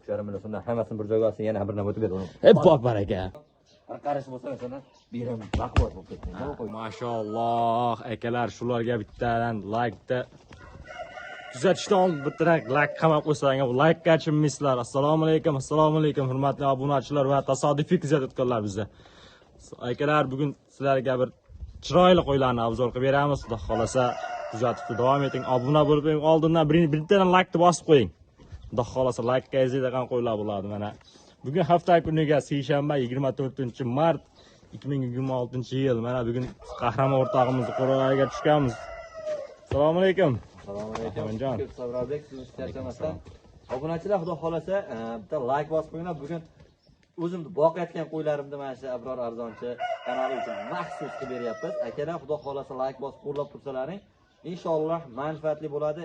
3,5 million so'mdan hammasini bir joyga olsa yana bir nima o'tib beradi. E, bor baraka. Bir qarish bo'lsa, masalan, berim baquvvat bo'lib ketdi. Nima qo'y? Mashalloh, akalar, shularga bittadan laykda kuzatishdan oldin bittadan layk qamab qo'ysanglar, bu laykka chimmaysizlar. Assalomu alaykum, assalomu alaykum, hurmatli obunachilar va tasodifiy kuzatayotganlar bizni. Akalar, bugun sizlarga bir chiroyli qo'ylarni obzor qilib beramiz. Xudo xolasa kuzatishda davom eting. Obuna bo'lib qo'ying, oldindan bittadan laykni bosib qo'ying. Xudo xolasa laykka ezadigan qo'ylar bo'ladi mana. Bugun hafta kuniga seshanba, 24 mart 2026-yil. Mana bugun qahramon o'rtog'imizni qo'ralariga tushganmiz. Assalomu alaykum. Assalomu alaykum. Qahramonjon. Ko'p Sabrorbek, sizni charchamasdan. Obunachilar, xudo xolasa, bitta layk bosib qo'yinglar. Bugun o'zimni boqayotgan qo'ylarimni mana shu Abror Arzonchi kanali uchun maxsus qilib beryapmiz. Akalar, xudo xolasa layk bosib qo'llab tursalaring, inshaalloh manfaatli bo'ladi.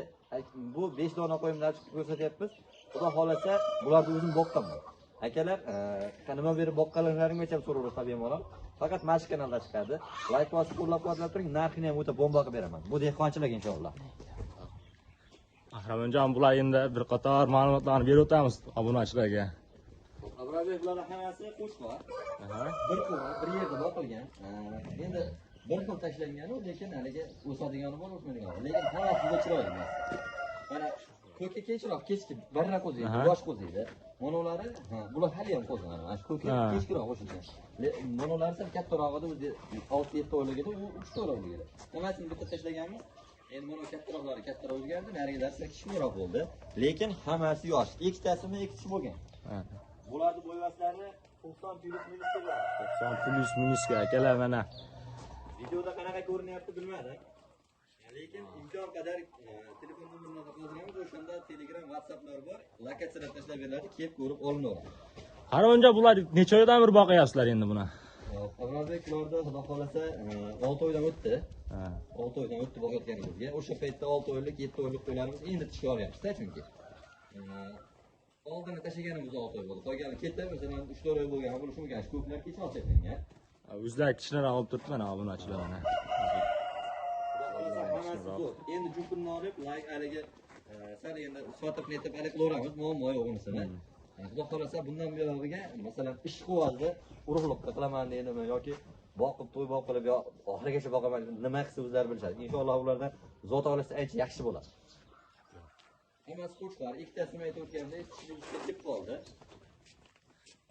Bu 5 dona qo'yimni chiqib ko'rsatyapmiz. Xudo xolasa bularni o'zim boqqanman. Akalar, nima berib boqqanlaringgacha so'raverasizlar bemalol. Faqat mana shu kanalda chiqadi. Layk bosib qo'llab-quvvatlab turing, narxini ham o'ta bomba qilib beraman. Bu dehqonchilik inshaalloh. Qahramonjon, bular endi bir qator ma'lumotlarni berib o'tamiz obunachilarga. Abrorbek, bularning hammasi qo'shma. Bir xil, bir yerda boqilgan. Endi bir xil tashlangani, lekin haligi o'sadigani bor, o'smaydigani bor. Lekin hammasi juda chiroyli. Mana ko'ka kechroq, kechki barra qo'ziydi, yosh qo'ziydi. Mana ha, bular hali ham qo'zi mana. Mana shu ko'ka kechkiroq qo'shilgan. Mana sal kattaroq edi, o'zi 6-7 oylik edi, u 3-4 oylik edi. Hammasini bitta tashlaganmiz. Endi mana kattaroqlari kattaroq o'zgardi, narigilar sal kichikroq bo'ldi. Lekin hammasi yosh. Ikkitasini ikkisi bo'lgan. Bularni bo'yvaslari 90 plyus minus bo'ladi. 90 plyus minusga, akalar, mana. Videoda qanaqa ko'rinyapti bilmadim. Lekin imkon qadar telefon nomerini qoldiramiz, o'shanda Telegram, WhatsApplar bor. Lokatsiyalar tashlab beriladi, kelib ko'rib olinaveradi. Qahramonjon, bular necha oydan beri boqyapsizlar endi buni? Abrorbek, ularda xudo xolasa 6 oydan o'tdi. 6 oydan o'tdi boqayotganimizga. O'sha paytda 6 oylik, 7 oylik qo'ylarimiz endi tishga olyapmiz-da chunki. Oldini tashlaganimiz 6 oy bo'ldi. Qolgani ketdi, masalan, 3-4 oy bo'lgan, bo'lishi mumkin. Shu ko'plar kechroq tashlangan. O'zlari kichkinaroq olib turibdi mana obunachilar mana. Xudo xolasa hammasi zo'r. Endi jupini olib, layk haligi sal endi sotib netib haligi qilaveramiz, muammo yo'q unisini. Xudo xolasa bundan buyog'iga, masalan, ish quvvatida urug'liqqa qilaman deydimi yoki boqib to'y boqilib yo oxirigacha boqaman, nima qilsa o'zlari bilishadi. Inshaalloh ulardan zot olishsa ancha yaxshi bo'ladi. Hammasi qo'chqor, ikkitasini aytib o'tganimdek, tish buzishga kelib qoldi.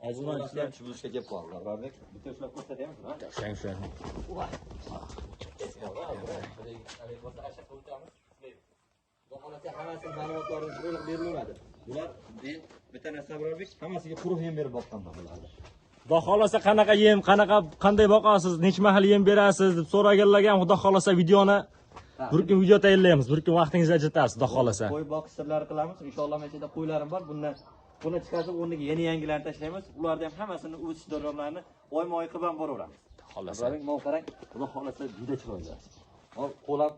Obunachilar tish buzishga kelib qoldi. Abrorbek, bitta ushlab ko'rsatyapmiz, ha? Shang shang. Xudo xolasa hammasini ma'lumotlarini to'liq berilaveradi. Bular bitta narsa, Abrorbek, hammasiga quruq yem berib boqqanman bularni. Xudo xolasa qanaqa yem, qanaqa, qanday boqasiz, necha mahal yem berasiz deb so'raganlarga ham xudo xolasa videoni bir kun video tayyorlaymiz. Bir kun vaqtingizni ajratasiz, xudo xolasa. Qo'y boqish sirlari qilamiz. Inshaalloh mana shu yerda qo'ylarim bor. Bundan buni chiqarib o'rniga yana yangilarni tashlaymiz. Ularni ham hammasini o'sish davronlarini oyma-oy qilib ham boraveramiz. Xolasa. Abrorbek, mana qarang, xudo xolasa juda chiroyli. Hop, qo'l ham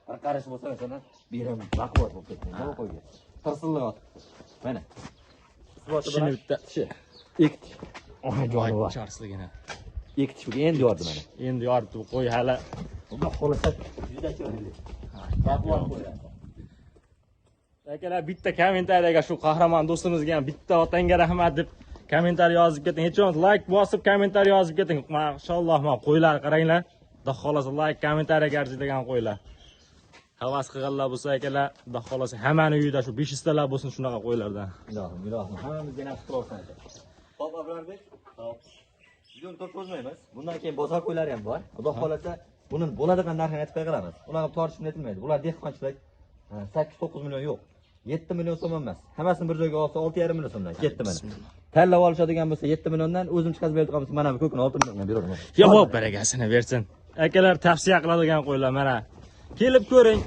bir qarish bo'lsa, masalan, berim baquvvat bo'lib ketgan. Nima qo'ygan? Tirsillab yotibdi. Mana. Tishini bitta. Tishi. Ikki tish. Onajoni bor. Charsligini. Ikki tish bo'lgan, endi yordi mana. Endi yoribdi bu qo'y hali. Xudo xolasa juda chiroyli. Baquvvat qo'ylar. Akalar, bitta kommentariyaga shu qahramon do'stimizga ham bitta "Otangga rahmat" deb kommentariy yozib keting. Hech bo'lmasa layk bosib kommentariy yozib keting. Mashalloh, mana qo'ylar qaranglar. Xudo xolasa layk kommentariyaga arziydigan qo'ylar. Havas qilganlar bo'lsa, akalar, xudo xolasa hammani uyida shu 500 talab bo'lsin shunaqa qo'ylardan. Ilohim, ilohim, hammamizga nasib qilsin. Xo'p, Abrorbek. Xo'p. Videoni ko'p cho'zmaymiz. Bundan keyin bozor qo'ylari ham bor. Xudo xolasa buni bo'ladigan narxini aytib qo'yamiz. Ularga tortishib netilmaydi. Bular dehqonchilik. 8-9 million yo'q. 7 million so'm emas. Hammasini bir joyga olsa 6,5 million so'mdan ketdi mana. Tanlab olishadigan bo'lsa 7 milliondan, o'zim chiqazib beradigan bo'lsa mana bu ko'kini 6 milliondan beraveraman. Yo'q, barakasini bersin. Akalar, tavsiya qiladigan qo'ylar mana. Kelib ko'ring.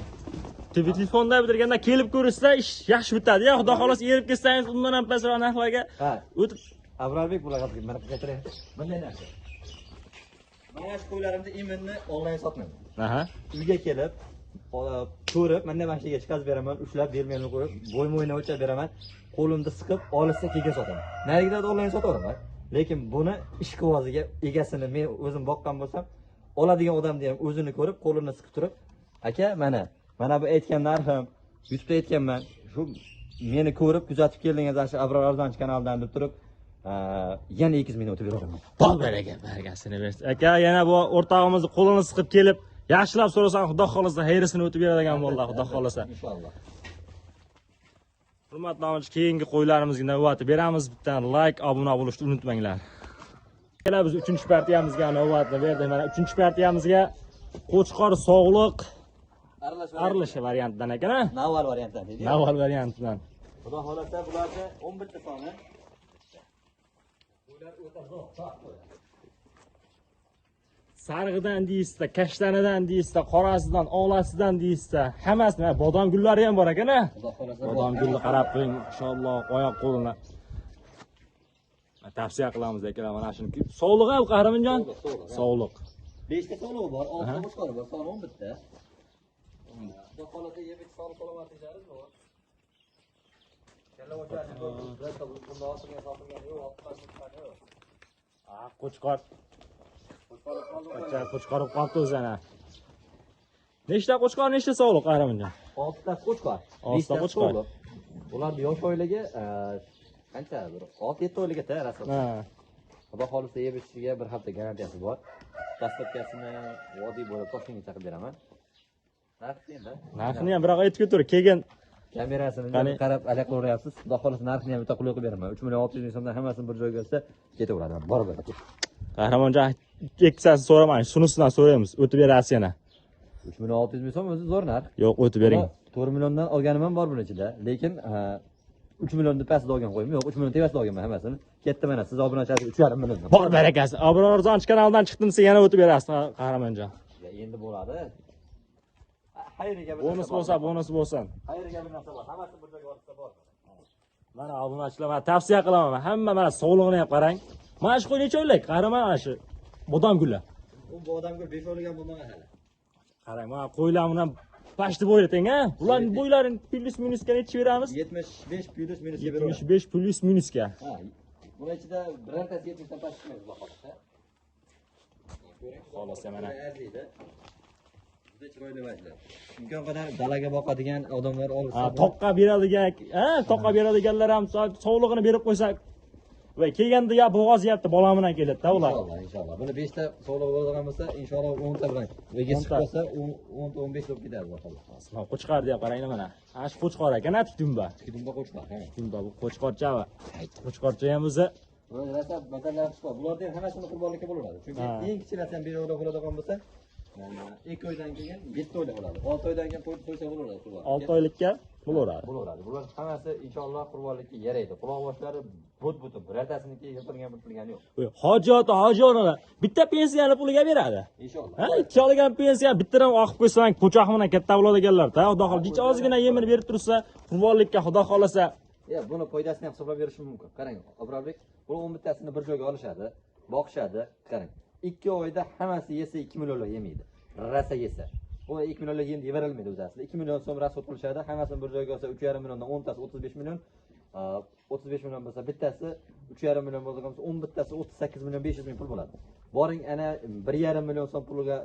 Telefonda bitirganda kelib ko'rishsa ish yaxshi bitadi. Ya xudo xohlasa erib ketsangiz undan ham pastroq narxlarga o'tib Abrorbek, bular mana qaytaraymi? Bunday narsa. Mana shu qo'ylarimni именно onlayn sotmayman. Uyga kelib, ko'rib, mana shu yerga chiqazib beraman, ushlab bermayman qo'yib, bo'y-mo'yna o'lchab beraman. Qo'limda siqib, olishsa keyin sotaman. Narigilarda onlayn sotaveraman. Lekin buni ishqiboziga egasini men o'zim boqqan bo'lsam, oladigan odamni ham o'zini ko'rib, qo'lini siqib turib, aka, mana bu aytgan narxim, YouTube'da aytganman, shu Meni ko'rib kuzatib keldingiz shu Abror Arzonchi kanalidan deb turib, yana 200 ming o'tib beraman. Bor baraka, barakasini bersin. Aka, yana bu o'rtog'imizni qo'lini siqib kelib, yaxshilab so'rasang, Xudo xolasa xayrisini o'tib beradigan bo'ldi, Xudo xolasa. Inshaalloh. Hurmatli obunachi, keyingi qo'ylarimizga navbatni beramiz. Bittadan like, obuna bo'lishni unutmanglar. Akalar, biz 3-partiyamizga navbatni berdik. Mana 3-partiyamizga qo'chqor sog'liq Aralash aralash variantdan ekan, ha? Navval variantdan deydi. Navval variantidan. Xudo xolasa bularni 11 ta soni. Bular o'ta zo'r, to'q qo'ylar. Sarig'idan deysizda, kashtanidan deysizda, qorasidan, olasidan deysizda, hammasini, mana bodom gullari ham bor ekan, ha? Xudo xolasa Bodom gulni qarab qo'ying, inshaalloh oyoq qo'lini. Tavsiya qilamiz akalar, mana shuni. Sog'lig'i ham Qahramonjon? Sog'liq, sog'liq. Sog'liq. 5 ta sog'lig'i bor, 6 ta qo'chqori bor, soni 11 ta. Xudo xolasa yeb ichib sog'lik salomatliklaringiz bor. Kalla o'chadi, birorta bunda osilgan sotilgan yo'q, olib yo'q. Ah, qo'chqor. Qo'chqori qoldi. Qo'chqor qolibdi o'zi ana. Nechta qo'chqor, nechta sog'liq Qahramonjon? 6 ta qo'chqor. 6 ta qo'chqor. Ular yosh oyligi qancha bir 6-7 oyliga rasm. Ha. Xudo xolisa yeb ichishiga bir hafta garantiyasi bor. Dastlabkasini vodiy bo'lib Toshkentga chaqib beraman. Narxi endi. Narxini ham biroq aytib ketur, keyin Kamerasini Qani? qarab aloqa qilaveryapsiz. Xudo xolisa narxini ham bitta qulay qilib beraman. 3 million 600 ming so'mdan hammasini bir joyga olsa ketaveradi. Bor bir. Qahramonjon ikkisini so'ramang, shunisidan so'raymiz, o'tib berasiz yana. 3 million 600 ming so'm o'zi zo'r narx. Yo'q, o'tib bering. 4 milliondan olganim ham bor buni ichida. Lekin 3 milliondan pastida olgan qo'yim yo'q, 3 million tepasida olganman hammasini. Ketdi mana siz obunachisiz 3,5 million. Bor barakasi. Abror Arzonchi kanalidan chiqdim desa yana o'tib berasiz Qahramonjon. Ya endi bo'ladi. Xayriga bir Bonus narsa bor. bo'lsa, bonus bo'lsin. Xayriga bir narsa bor. Hammasi bir joyga olsa bor. Mana obunachilar, mana tavsiya qilaman. Hamma mana sog'lig'ini ham qarang. Mana shu qo'y necha oylik? Qahramon mana shu bodom guli. U bodamgul 5 oylik ham bo'lmagan hali. Qarang, mana qo'ylar bilan pashti bo'yli teng, ha? Bularning bo'ylarini plyus minusga necha beramiz? 75 plyus minusga beraveradi. 75 plyus minusga. Ha. Buni ichida birortasi 70 dan past chiqmaydi xudo xohlasa. Xohlasa mana. Arziydi. Juda chiroyli vajlar. Imkon qadar dalaga boqadigan odamlar olsa. Ha, toqqa beradigan, ha, toqqa beradiganlar ham sog'lig'ini berib qo'ysak va kelganda ya bo'g'oz yeyapti, bolam bilan keladi-da ular. Inshaalloh, inshaalloh. Buni 5 ta sog'lig'i bo'ladigan bo'lsa, inshaalloh 10 ta bilan. Ega 10 chiqib ta. qolsa 10 ta 15 bo'lib ketadi xudo xohlasa. Mana qo'chqor deyap qaranglar mana. Ana shu qo'chqor ekan, ha, dumba. Dumba qo'chqor, ha. Dumba bu qo'chqorcha va qo'chqorcha ham o'zi Bular rosa masallar chiqadi. Bularni ham hammasini qurbonlikka bo'laveradi. Chunki Ha. eng kichkinasi ham 5 oylik bo'ladigan bo'lsa, 2 oydan keyin 7 oylik bo'ladi. 6 oydan keyin qo'yib qo'ysa bo'laveradi qurbonlikka. 6 oylikka bo'laveradi. Bo'laveradi. Bular hammasi inshaalloh qurbonlikka yaraydi. Quloq boshlari but-butun, birortasiniki yirtilgan bitilgani yo'q. Hoji ota, hoji onalar bitta pensiyani puliga beradi. Inshaalloh. Ha, ikki olgan pensiya bittadan oqib qo'ysang, po'choq bilan katta bo'ladiganlar-da. Xudo xohlasa, jicha ozgina yemini berib tursa, qurbonlikka Xudo xohlasa Ya, buni foydasini ham hisoblab berishim mumkin. Qarang, Abrorbek, bu 11 tasini bir joyga olishadi, boqishadi. Qarang, 2 oyda hammasi yesa 2 millionlar yemaydi. Rosa yesa. Bu 2 millionlar yem yeverilmaydi o'zi aslida. 2 million so'm rasxod qilishadi, hammasini bir joyga olsa 3,5 milliondan 10 tasi 35 million. 35 million bo'lsa bittasi 3,5 million bo'lsa 11 tasi 38 million 500 ming pul bo'ladi. Boring ana 1,5 million so'm pulga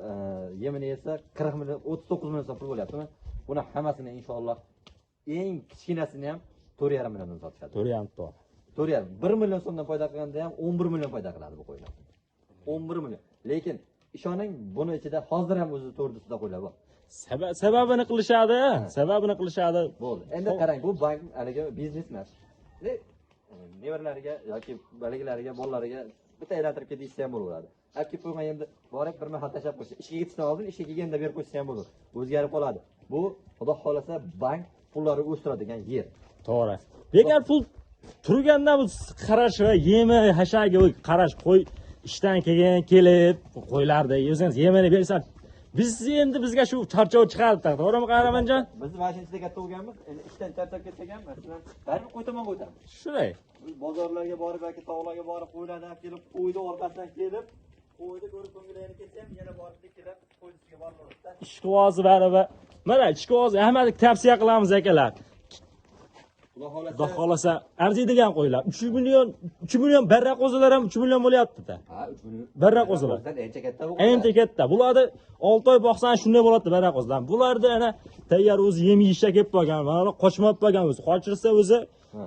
yemini yesa 40 million 39 million so'm pul bo'lyaptimi? Buni hammasini inshaalloh eng kichkinasini ham 4,5 milliondan sotishadi. 4,5 to'g'ri. 4,5 1 million so'mdan foyda qilganda ham 11 million foyda qiladi bu qo'ylar. 11 million. Lekin ishoning, buni ichida hozir ham o'zi to'rdisida qo'ylar bor. Sababini qilishadi, sababini qilishadi. Bo'ldi. Endi qarang, bu bank haligi biznes emas. Nevaralariga yoki baligilariga, bolalariga bitta aylantirib ketishsa ham bo'laveradi. Olib kelib qo'ygan endi borib bir mahal tashlab qo'ysa, ishga ketishdan oldin ishga kelganda berib qo'ysa ham bo'ladi. O'zgarib qoladi. Bu xudo xolasa bank pullari o'stiradigan yer. To'g'ri. Lekin pul turganda bu qarash va yemi hashagi qarash qo'y ishdan keyin kelib qo'ylardi. O'zingiz yemini bersa, biz endi bizga shu charchov chiqardi, to'g'rimi Qahramonjon? Biz mana shu ichida katta bo'lganmiz. Endi ishdan charchab ketsak ham, masalan, baribir qo'y tomonga o'tamiz. Shunday. Biz bozorlarga borib yoki tog'larga borib qo'ylarni olib kelib, qo'yni orqasidan kelib, qo'yni ko'rib ko'ngillari ketsa ham yana borib kelib, qo'ynisiga borib bo'ladi. Ishqibozi baribir. Mana ishqibozi hammaga tavsiya qilamiz akalar. Xudo xohlasa. Xudo xohlasa arziydigan qo'ylar. 3 million, 3 million barra qo'zilar ham 3 million bo'lyapti-da. Ha, 3 million. Barra qo'zilar. Ancha katta bu. Ancha katta. Bularda 6 oy boqsan shunday bo'ladi barra qo'zilar. Bularda ana tayyor o'zi yem yeyishga kelib qolgan, mana qochmab qolgan o'zi. Qochirsa o'zi Ha.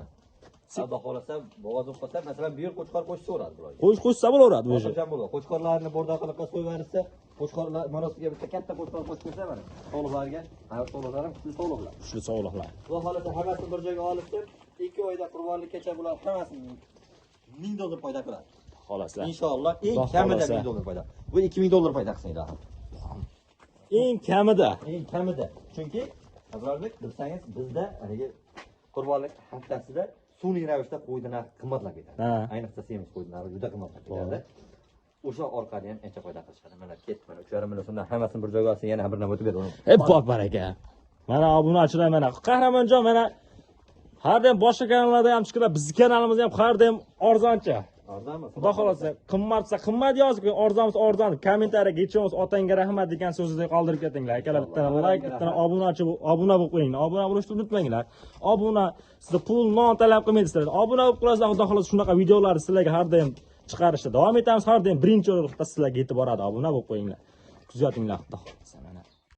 Xudo xohlasa, bo'g'oz qolsa, masalan, bu yil qo'chqor qo'shsa bo'ladi bularga. Qo'sh qo'shsa bo'laveradi o'zi. Xotirjam bo'ladi. Qo'chqorlarni borda qilib qo'yib yuborsa, qo'chqorlar manosiga bitta katta qo'chqor qo'shib qo'ysa mana sog'liqlarga, ha, sog'liqlar ham kuchli sog'liqlar. Kuchli sog'liqlar. Xudo xohlasa hammasini bir joyga olib kelib, 2 oyda qurbonlikkacha bular hammasini 1000 dollar foyda qiladi. Xohlasa. Inshaalloh eng Xudo kamida xohlasa. 1000 dollar foyda. Bu 2000 dollar foyda qilsin ilohim. Eng kamida. Eng kamida. Chunki Abrorbek, bilsangiz, bizda haligi qurbonlik haftasida sun'iy ravishda qo'yni narxi qimmatlab ketadi. Ayniqsa semiz qo'yni narxi juda qimmatlab ketadi. O'sha orqali ham ancha foyda qilishadi. Mana ketdi, mana 3,5 million so'mdan hammasini bir joyga olsa, yana bir nima o'tib beradi uni. Ey bor baraka. Mana obunachilar mana Qahramonjon mana har doim boshqa kanallarda ham chiqadi, bizni kanalimizda ham har doim arzoncha. Arzonmi? Xudo xohlasa, qimmatsa qimmat yozib qo'ying, arzonsa arzon. Kommentariyaga hech bo'lmasa otangga rahmat degan so'zni qoldirib ketinglar. Akalar, bitta like, bitta obuna bo'lib qo'yinglar. Obuna bo'lishni unutmanglar. Obuna sizni pul non talab qilmaydi sizlardan. Obuna bo'lib qo'yasizlar, xudo xohlasa shunaqa videolarni sizlarga har doim chiqarishda davom etamiz. Har doim birinchi o'rinda sizlarga yetib boradi. Obuna bo'lib qo'yinglar. Kuzatinglar, xudo xohlasa mana.